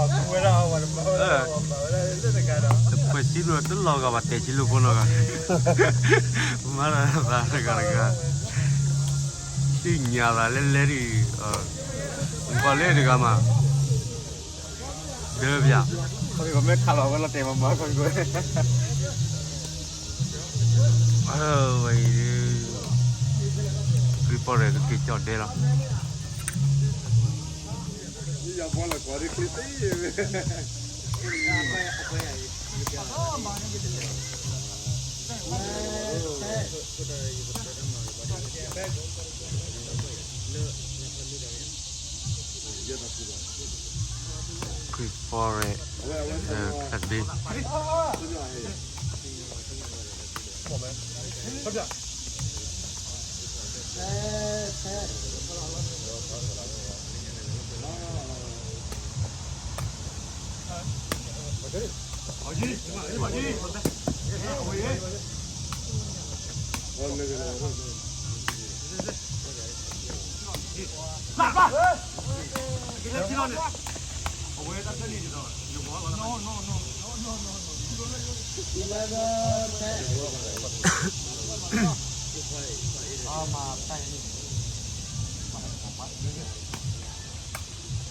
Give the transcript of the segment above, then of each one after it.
ဝဲဒၣ်ဝဲတမၤဝဲဒၣ် တဖှဲးစံဘျုးတလီၤဂာ်ဘၣ် တဲာ်ဆံလိာ်ဖိနီၤဂၤ, မၤလၢသးတဂၤတဂၤ, သ့ၣ်ညါသးလဲလဲဒ်, ပှၤလၢတဂၤမး, ဒၢပျၢ်, မ့ၢ်ခးလီၤဝဲလီၤတဲာ်မၤမၤခီ, ဝဲအံၤ, ခရံာ်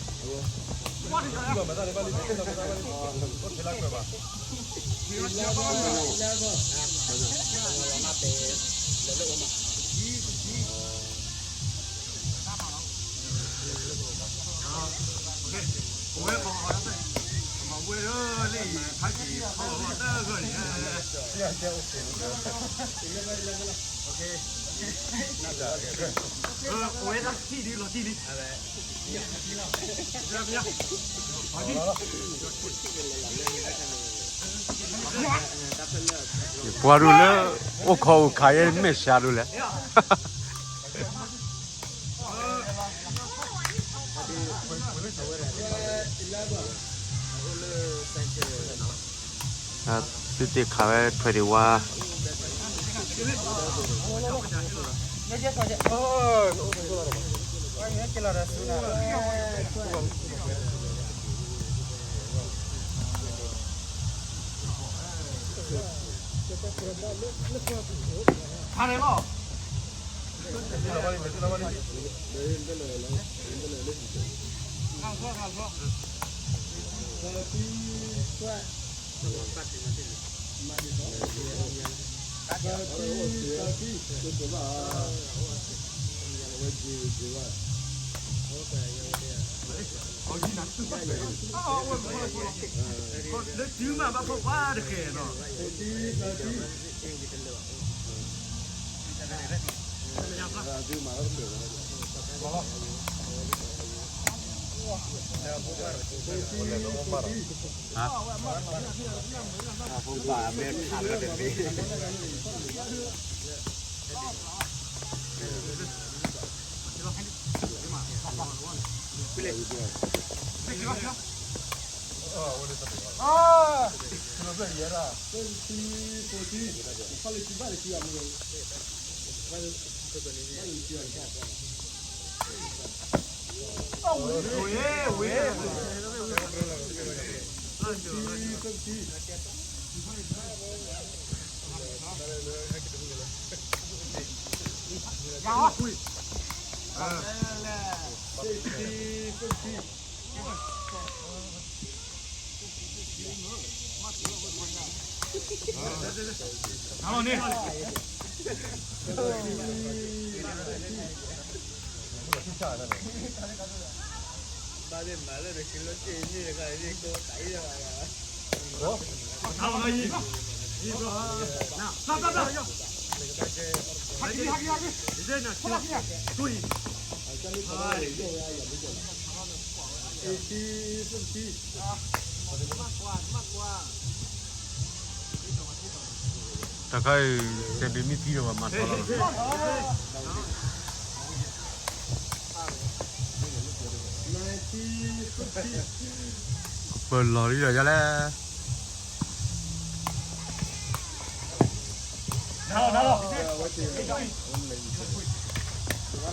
ပီၢ်ရဲၣ်ကက့ၤကၠီၣ်ဒဲလီၤ. ခရံာ်ပီၢ်ရဲၣ်, ခၢၣ်ဒ့, ယကွၢ်ဒိၣ်လၢ အိၣ်ခိးအိၣ်ခးယဲ မဲာ်ဆှးဒိၣ်လဲၣ်. သုသ့ၣ်ခးဝဲ ထွဲးဒံးဝါ ခါန့ၣ်လီၤ. လၢတုၤမးဘၣ်ဖီၣ်ပှၤတကဲနီၤ. တခါအံၤ စဲးဘ့းမ့ၢ်သံဒီး ပှၤမၤထီလီၤ. ပလီၤလံဒီးယၤလဲၣ်. နၤလီၤ နၤလီၤ. အ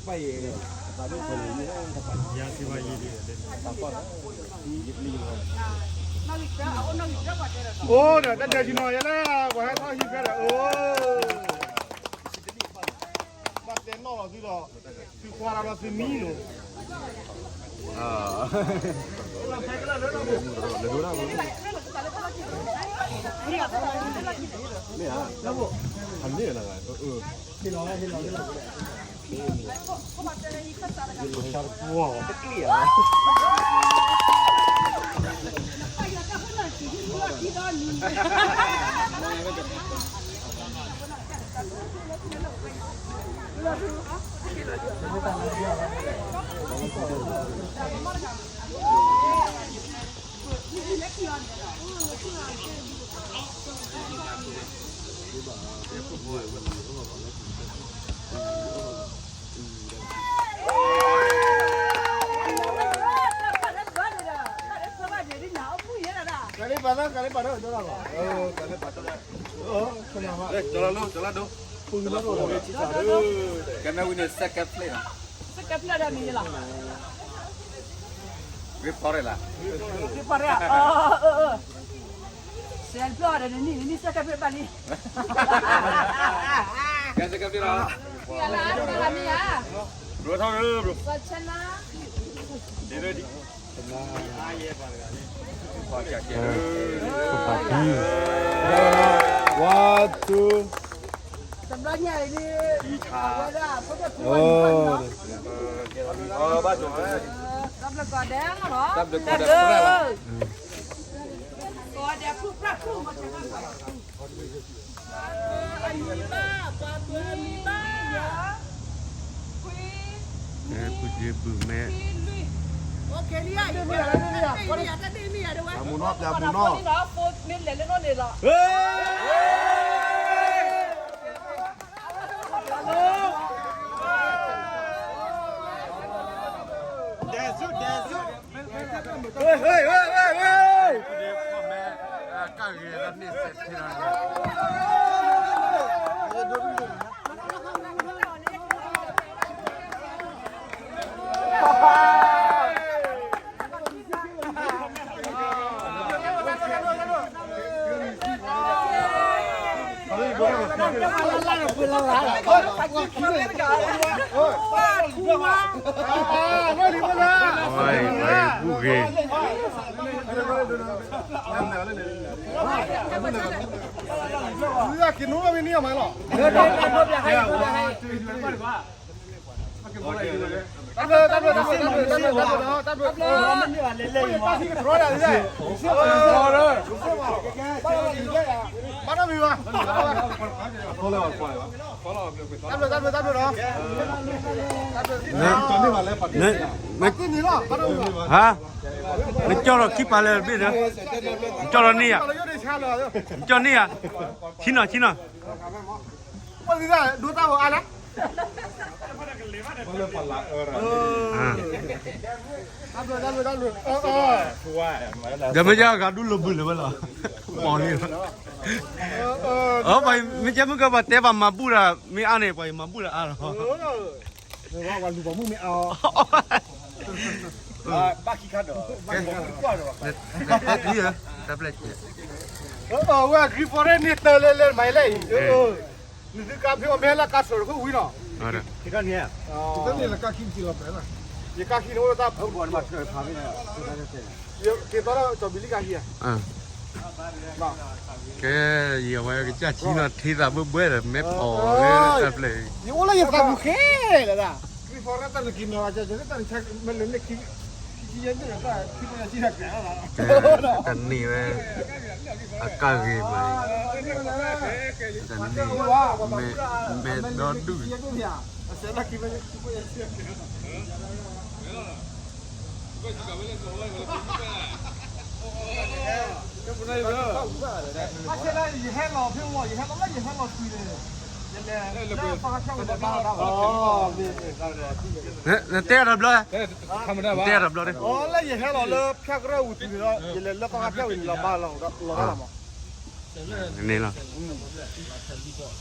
ိၣ်ဒီးတၢ်ဒဲးဆံနီၤယဲလဲၣ် ပှၤဟဲထီၣ်ဟံၣ်ဖဲဒီး အိၣ် ဘၣ်တဲနီၣ်လီၤသုဒီး သုခွါလၢဒီးသုမံလိၤ ကလီၤလၢ ကလီၤဒိ ကဲမ့ၢ်ဝံၤန့ၣ် second plate လီၤ second plate ဒီးမံၤလီၤ ဂ့ၤဖီရဲၣ်လီၤ ဂ့ၤဖီရဲၣ် စဲးဖျီၣ်ဒီး နနံၣ် နနံၣ် second plate ဘၣ်လံ ကဲ second plate လီၤ ဘြိထီၣ်ရၢ ဘြိ ဒ်ရၢဒ် One, two. တဘျီညါအံၤဒ် အဝဲဒၣ်ဖိဒိၣ်ဖိဝဲန့ၣ် တၢ်ဘျုးကီၢ်ဒဲးလီၤ တၢ်ဘျုးကီၢ်ဒဲး ကီၢ်ဒဲးဖုၣ်ဖျၢၣ်ဖုၣ် အမံၤဘၣ် ပှၤပၢၤအမံၤဘၣ် ခွံ ပူၤက့ၤဘုးမဲ မူနီၢ် ပြမူနီၢ် မ့ၢ်လဲၤလၢနီၢ်န့ၣ်လီၤ ဒဲးဆူ ဒဲးဆူ က့ၤနူမ့ၢ်န့ၢ်အမၤလီၤ တၢ်ဘျုး တၢ်ဘျုး တၢ်ဘျုး တၢ်ဘျုး တၢ်ဘျုး တၢ်ဘျုး တၢ်ဘျုး ဘၣ်နီတမံၤဘၣ် တၢ်ဘျုး တၢ်ဘျုး တၢ်ဘျုး တၢ်ဘျုး တၢ်ဘျုး တၢ်ဘျုး တၢ်ဘျုး နကၠီထီၣ်ခံပာ်လၢတဘ့ၣ်ဒီး နကၠီထီၣ်န့ၢ်ဧါ နကၠီန့ၢ်ဧါ ဆံနီၤ ဆံနီၤ ဒိတၢ်ဝဲအါလၢ ဒီးမ့ၢ်ကဂၤဒူလီၤဘုလၢၤဝဲလီၤ ပီၤလံလီၤ အမ့ၢ်ကဲမုၢ်ကပှၤတဲပှၤမၤဘူၣ်ဒီး မ့ၢ်အါန့ၣ် ပှၤမၤဘူၣ်ဒီးအါလီၤ ပှၤလူၤပှၤမုၣ်မ့ၢ်အါအီၤ ဘၣ်ခံခါဒီး ဘၣ်ခံခါဒီး တၢ်ပျဲၢ် ဝဲအဂံၢ်ဖီရဲၣ်န့ၣ်တၢ်လဲၤလဲၤမၤလဲၣ်အံၤ နသုကါဖဲအီၤမ့ၢ်ဟဲလၢကါဆၢၣ်တခိၣ်ဝံၤနီၤ တၢ်န့ၣ်လၢကါခံက့ၤလီၤပှဲၤလီၤ ယကါခံန့ၣ်အိၣ်လၢတၢ်ဖုဘီၣ်န့ၣ် က့ၤသီလၢကၠီၤဘံလံကါခံဧါ ကဲ ယဝဲကစၢ်ဆံနီၤ ထံသးဘၢဘှဲဒီး မ့ၢ်ဖီၣ်လၢတၢ်ပျဲၢ် ယအိၣ်လၢယသးပူၤဃဲလၢဒၣ် ကံဖီရဲၣ်တၢ်နက့ၤနီၤ ကၠီၤကၠီၤတၢ်နဆါ မ့ၢ်လၢန့ၣ်ခံ တန့ၢ်ဝဲ အကၢ်ဂ့ၤမး, တန့ၢ် မဲာ်ဒီဒူၣ် နတဲအီၤတဘျီ, နတဲအီၤတဘျီ, လၢယဟဲလီၤလၢဖၠၣ်ကရၢၢ်အူသူန့ၣ်ဒီး ယလဲၤလၢသီခါဖၠၣ်ဝံၤန့ၣ် လီၤဘၣ်လီၤ, လီၤဘၣ်လီၤမး, န့ၣ်လီၤ,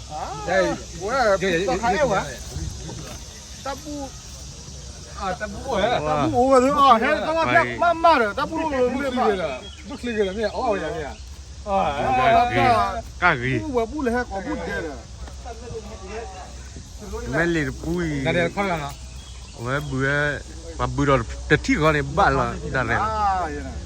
တၢ်ဘူၣ်, တၢ်ဘူၣ်အိၣ်ဝဲ, ဟဲသီခါဖၠၣ်မးမးဒီး တၢ်ဘူၣ်လိၣ်လိၣ်မ့ၢ်ဘၣ်, ဘုချ့က့ၤလီၤမ့ၢ်အီၣ်ဝဲယၤမ့ၢ်ဧါ, ကၢ်ဂ့ၤ, ဝဲဘူၣ်လၢဟဲကိးဘူၣ်ဒဲဒီး မဲာ်လ့ၣ်တပူၤအံၤ, အဝဲဘုးဝဲ, ပှၤဘုးဒီးတထံၣ်ဃီန့ၣ် ဘၣ်လီၤဒၣ်လဲာ်လီၤ,